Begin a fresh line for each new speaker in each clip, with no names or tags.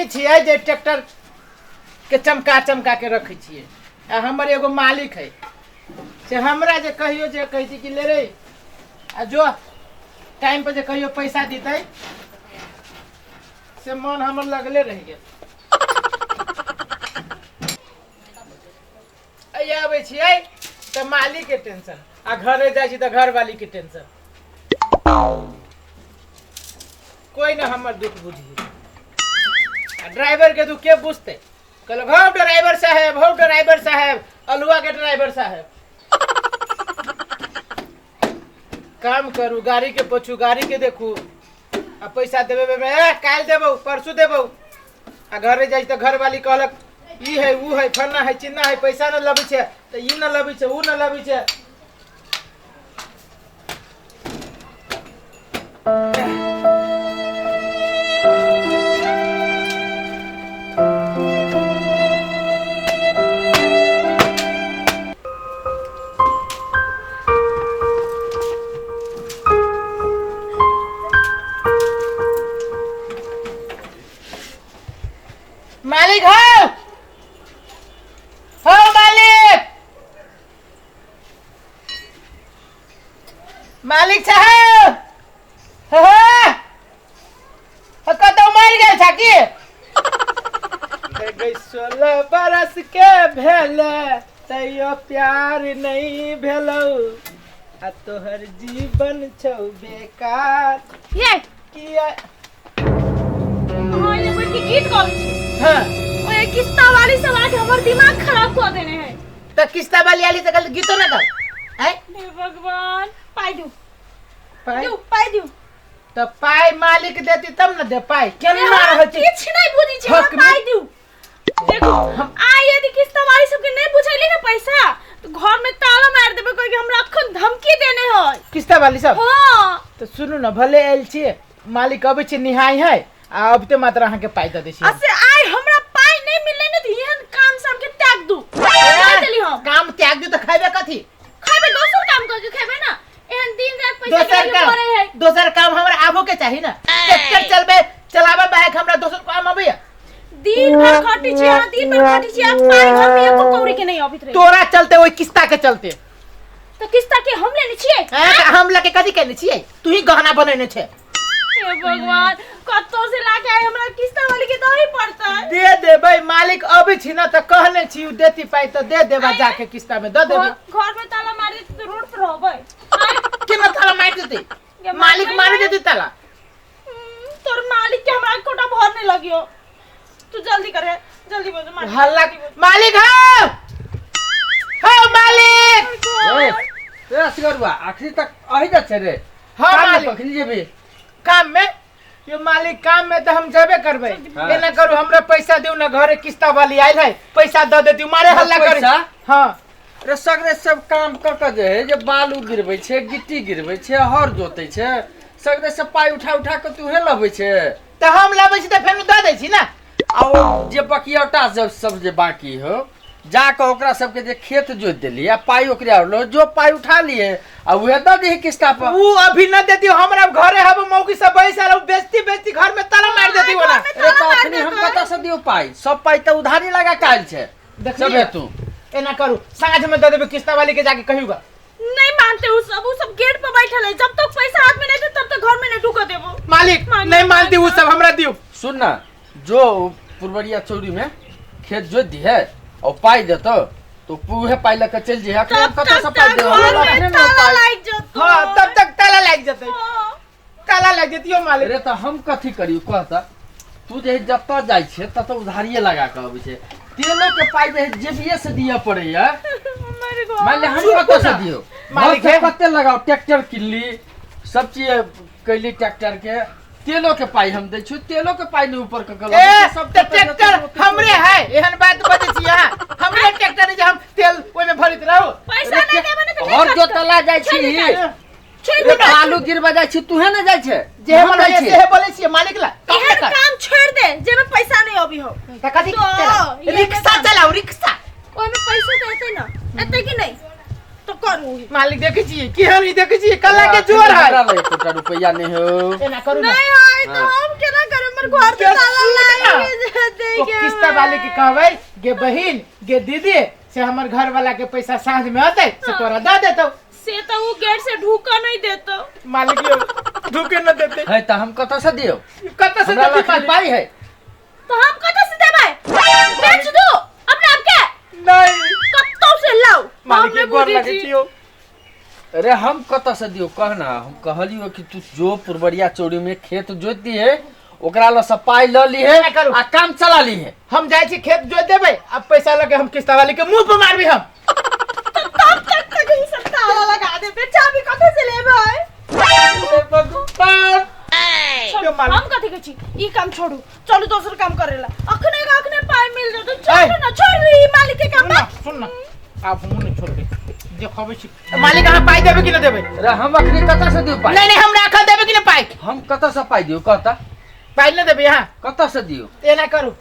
हमही छियै जे ट्रैक्टर के चमका चमका के रखै छियै आ हमर एगो मालिक है से हमरा जे कहियो जे कहै छै कि ले रे आ जो टाइम पर जे कहियो पैसा दितै से मन हमर लगले रहि गेल। अइया अबै छियै तऽ मालिक के टेंशन आ घरे जाइ छी तऽ घरवाली के टेंशन। कोई ना हमर दुख बुझी आ ड्राइवर के दुख के बुझतै? कहलक हौ ड्राइवर साहेब, हौ ड्राइवर साहेब, अलुआ के ड्राइवर साहेब, काम करू, गाड़ी के पोछू, गाड़ी के देखू आ पैसा देबे में ए काल्हि देबौ, परसू देबौ। आ घरे जाइ तऽ घरवाली कहलक ई है ऊ है फलना है चिन्ना है, पैसा न लबै छै तऽ ई न लबै छै ऊ न लबै छै। मालिक हो, हो मालिक, मालिक साहब हो, हो, कतौ मरि गेल छा की? गई 16 बरस के भेल तैयो प्यार नहीं भेलौ आ तोहर जीवन छौ बेकार।
ये
किया
अहाँ एने बैठ के गीत गाबै छी?
हाँ।
ओए किस्ता वाली सब आके हमर दिमाग खराब कऽ देने है।
तऽ किस्ता वाली आली तऽ गीतो ना गाओ आय।
हे भगवान, पाइ दियौ।
पाइ?
दियौ, पाइ दियौ।
तऽ पाइ मालिक देती तब ने दे पाइ। केना रहै छै?
किछु नहि बुझै छी, हमरा
हक में-
पाइ दियौ। देखो, आइ यदि किस्ता वाली सबके नहि बुझैली ने पैसा तऽ घर में ताला मारि देबै, कोई हमरा अखन धमकी देने है
किस्ता वाली सब।
हाँ।
तऽ सुनू ने, भले आयल छियै, मालिक अबै छै निहाय है आ अबिते मात्र अहाँके पाइ दऽ दै छी।
आ से आइ हमरा पाइ नहि मिललै ने तऽ एहन काम से हमके त्याग दू। कहि देली हम।
काम त्याग दू तऽ खैबे कथी?
खैबे दोसर काम करके खैबे ना, एहन दिन रात पैसा
दोसर
के
काम
पड़े है।
दोसर काम हमरा आबो के चाही ना। ट्रैक्टर चलबे चलाबे बाइक हमरा दोसर काम अबैया।
दिन भर खटी छी अहाँ, दिन भर खटी छी, आप पाइ घर में एको कौड़ी के नहीं अबैत रहे।
तोरा चलते, ओहि किस्ता के चलते।
तो किस्ता के हम लेने छियै?
हैं, तऽ हम लके कथी केने छियै? तू ही गहना बनेने छै।
हे भगवान, कतौ से लाके आइ हमरा किस्ता वाली के दही पड़तै।
दे देबै मालिक अबै छी ना तऽ कहने छी उ देती पाइ तऽ दे देबा, जाके किस्ता में दऽ देबै।
घर में ताला मारि देतै तऽ रोड पर रहबै।
केना ताला मारि देतै?
गे
मालिक
मारबै
मारि
ने।
देतै ताला?
तोर मालिक के हमरा कोटा भरने लगियो, तू जल्दी करे, जल्दी बोल मालिक।
हल्ला।
जल्दी बोल।
मालिक हो, हो मालिक।
ए, ए असगरुआ, आखिरी तक अही जा छै रे?
हाँ,
काम में
मालिक।
कखनी जेबी?
काम में यो मालिक, काम में तो हम जेबे करबै।
हाँ।
एना करू, हमरा पैसा दिउ ना, घरे किस्ता वाली आयल है, पैसा दऽ देती मारे हल्ला करे।
पैसा?
हाँ।
रे सगरे सब काम क के जे है, जे बालू गिरबै छै, गिट्टी गिरबै छै, हर जोतै छै, सगरे सब पाइ उठा उठा के तूहे लबै छै।
तऽ हम लबै छी तऽ फेर दऽ दै छी ना।
आ ओ जे बकियौटा सब सब जे बाकी हो जा कऽ ओकरा सबके जे खेत जोति देली आ पाइ ओकरे आर जो पाइ उठा लिए आ उहे दऽ दीही किस्ता पर।
ऊ अभी न देती, हमरा घरे हब मौकी सब बैसल, ऊ बेचती बेचती घर में ताला मार देती ओना।
अरे तऽ अखनी हम कतऽ से दियौ पाइ? सब पाइ तऽ उधारी लगा के आयल छै।
देखलियै?
सब हेतु।
एना करू, साँझ में दऽ देबै किस्ता वाली के, जाके कहियोगा।
नहीं मानते उ सब, उ सब गेट पर बैठल है, जब तक पैसा हाथ में नहीं दे तब तक घर में नहीं ढुका देबो।
मालिक
मालिक,
नहीं मानती उ सब, हमरा दियौ।
सुन ना, जो पुरबरिया चौरी में खेत जोत दी है और पाई देतो तो उहे पाई लके चल जे। अखने हम
तब
कतऽ से
तक
पाई देबो?
घर
हमरा
में
अखने नहि
ताला
पाई।
लाग जतो।
हाँ, तब तक ताला लाग जतै।
हाँ।
ताला लाग जतियो मालिक।
अरे तऽ हम कथी करियो कह तऽ? तू जे जतऽ जाइ छै ततऽ उधारिये लगा कऽ अबै छै, तेलो के पाई जे जेबिये से दिअ पड़ैया।
मर गो।
मान ले हम
चुप
कतऽ से
ना।
दियौ?
मालिक
घर से
है।
कते लगाओ, ट्रैक्टर किनली, सब चीज कैली, ट्रैक्टर के तेलो के पाई हम दै छियौ, तेलो के पाई नहि ऊपर कऽ के
ए
लबै छै, सब
तऽ ट्रैक्टर हमरे है, एहन बात बजै छी अहाँ? हमरे ट्रैक्टर है जे हम तेल ओहिमे भरैत रहू?
पैसा नहीं देबे ने तऽ
हर
नहीं
जोतला जाइ छी,
छोड़ि दे। छोड़ि
रे
दे।
बालू गिरबा जाइ छी, तूहे ने जाइ छै।
जे
हम
मन
जाइ
होइए
छी।
सेहे बोलै छियै मालिक ला काम
एहन
नहि कर।
काम छोड़ दे जेमे पैसा नहीं अभी हो।
तऽ कथी
तो,
चलाउ?
ये
रिक्शा
काम।
चलाउ रिक्शा।
ओहिमे पैसा तऽ एतै ना, एतै कि नहीं? तो करू
मालिक देखै छियै केहन ई देखै छियै कला के जोर है।
हमरा लग एकोटा रुपैआ नहीं हो।
एना करू ना।
नहीं है तो हम केना करब? हमर घर के
के
ताला
सुन ना।
लाग जेतै
ओ
के
किस्ता वाले के कहबै गे बहिन गे दीदी से हमर घर वाला के पैसा साँझ में अतै से तोरा दऽ देतौ।
से तो उ गेट से ढुका नहीं देतो।
मालिक यो ढुके न देते।
है त हम कतऽ से दियौ?
कतऽ से
हमरा
देती
लग
मालिक?
पाई है।
तो हम कतऽ से देबै? बेच दो अपने आप के।
नहीं
कतौ से लाओ।
मालिक
हम नहीं
के गोर
बुझै
लगै
छी।
छियौ।
अरे हम कतऽ से दियौ कह ना। हम कहलियो कि तू जो पुरबरिया चौरी में खेत जोत दिहे ओकरा ल से पाई ल लिहे
एना करू।
आ काम चला लिहे।
हम जाइ छी खेत जोत देबै अब पैसा लगे हम किस्ता वाली के मुंह पर मारबी हम।
तो तब तक तक ई सब ताला लगा देते, चाबी कतऽ से लेबै?
भगवान
छोड़ू,
यो मालिक।
हम कथी कहै छी ई काम छोड़ू, चलू दोसर काम करेला। अखने के अखने पाई मिल जेतौ।
ऐ।
छोड़ू ना, छोड़ू ई मालिक के काम।
सुन ना, सुन ना, आब हमहूँ नहीं छोड़बै, देखबै छी मालिक अहाँ पाइ देबै कि न देबै?
अरे हम अखनी कतऽ से दियौ पाई?
नहीं नहीं हमरा अखन देबै कि न पाइ?
हम कतऽ से पाई दियौ कहता?
पाइ न देबै अहाँ?
कतऽ से दियौ?
एना करू,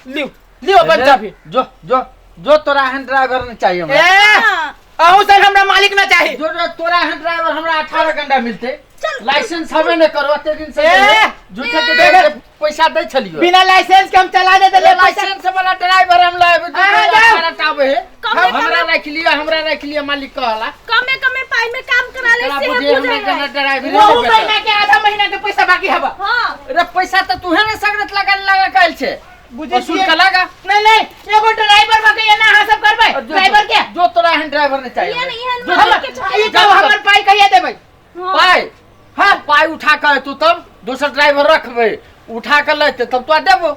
लिउ लिउ अपन चाबी।
जो जो जो तोरा एहन ड्राइवर नहीं चाहिए हमरा।
ए अहूँ सर हमरा मालिक ना चाही।
जो जो तोरा एहन ड्राइवर हमरा 18 घंटा मिलते।
चल।
लाइसेंस हबे नहीं करो अते दिन से।
ए!
झूठे के दे पैसा दै छलियो।
बिना लाइसेंस के हम चला दे देले पैसा।
लाइसेंस वाला ड्राइवर हम लाएब।
अहाँ जाओ।
18 टा आबै है।
कमे
हमरा राखि लिअ, हमरा राखि लिअ मालिक कहला।
कमे कमे पाई में काम करा ले
तोरा
से
बुझे हमरा
बुझे
केना ड्राइवर
ओहू महीना के आधा महीना के पैसा बाकी हबा।
हां
अरे पैसा त तूहे ने सगरत लगा लगा कायल छे।
बुझे
वसूल
छियै?
के लगा।
नहीं नहीं एगो ड्राइवर बा के एना अहाँ सब करबै
जो-
ड्राइवर के।
जो तोरा एहन ड्राइवर नहीं चाहिए।
एहन एहन
जो-
मालिक के
हमर
चाही।
ई कहू हमर पाइ कहिया देबै?
हाँ।
पाई हाँ पाई उठा के तू तब दोसर ड्राइवर रखबै उठा के लेते तब तो देबो।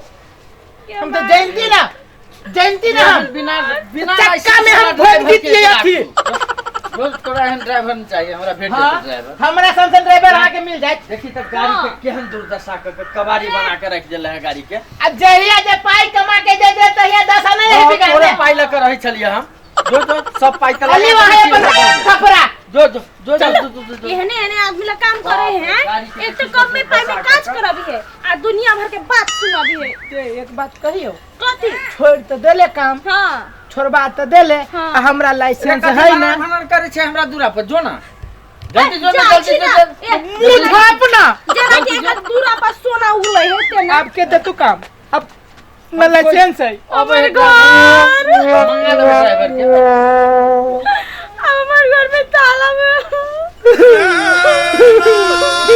हम तो जयंती ना, जयंती ना हम।
बिना बिना
चक्का में हम
लाइसेंस
भोग
वाला
दितियै
ड्राइवर
अथी।
के राखू। रोज तोरा एहन ड्राइवर नहीं चाहिए हमरा, भेट
हाँ,
जेतै ड्राइवर।
हमरा सन सन ड्राइवर अहाँके मिल जायत।
देखी त गाड़ी के केहन दुर्दशा क के कबाड़ी बना के रख देले है गाड़ी के।
आ जहिया जे पाइ कमा के जे दे तहिया दस आना नहीं
हाँ,
बिगाड़
तोरे
दे।
पाई लऽ के रहै छलियै हम। जो जो सब पाई त
अली वहाँ अपन थपड़ा।
जो जो जो जो जो जो जो
एहने एहने आदमी ला काम करे हैं।
गाड़ी के
एक तो कम में पाई में काज करबी है आ दुनिया भर के बात सुनबी है।
एक बात कहियो,
कथी?
छोड़ तो देले काम।
हां
छोड़बा तो देले।
हाँ।
आ हमरा लाइसेंस है ना।
भनन करे छै हमरा दूरा पर जो ना जल्दी जो ना
जा
जल्दी
छी
जो
ना।
जो।
ए,
मुंह झाप ना।
जेना कि एकर दूरा पर सोना उगलै है तेना।
अब के दे तू काम, अब ना लाइसेंस है।
अब
हमर
एक
घर।
मंगा देबै ड्राइवर के।
हमर घर में ताला में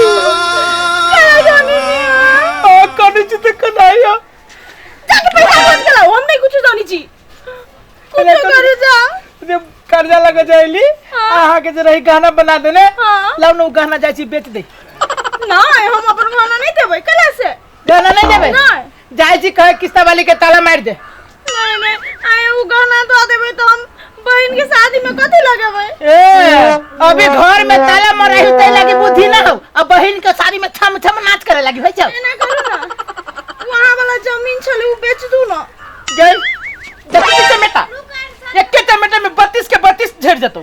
केना जानी छी अहाँ?
आ कने छी त कनाइया।
जाके पैसा खोज के लाओ, हम नहीं कुछ जानी छी। कुछ करू जा।
जे कर्जा लगे जाइली
हाँ।
अहाँ के जे रही गहना बना देने।
हाँ।
लाउ न उ गहना जाइ छी बेच दे।
नहीं हम अपन गहना नहीं देबै कला से।
गहना नहीं देबै?
नहीं।
जाइ छी कहे किस्ता वाली के ताला मार दे।
नहीं नहीं आए उ गहना दऽ देबै तो हम बहन के शादी में कथी लगेबै?
ए अभी घर में ताला मारही ते लागी बुद्धि ना हो, अब बहन के साड़ी में थम थम नाच करे लागी होइ छौ।
एना करू ना, वहाँ वाला जमीन छलै उ बेच दू ना।
गई देखी टमेटा, एके टमेटा में 32 के 32 झड़ जतौ।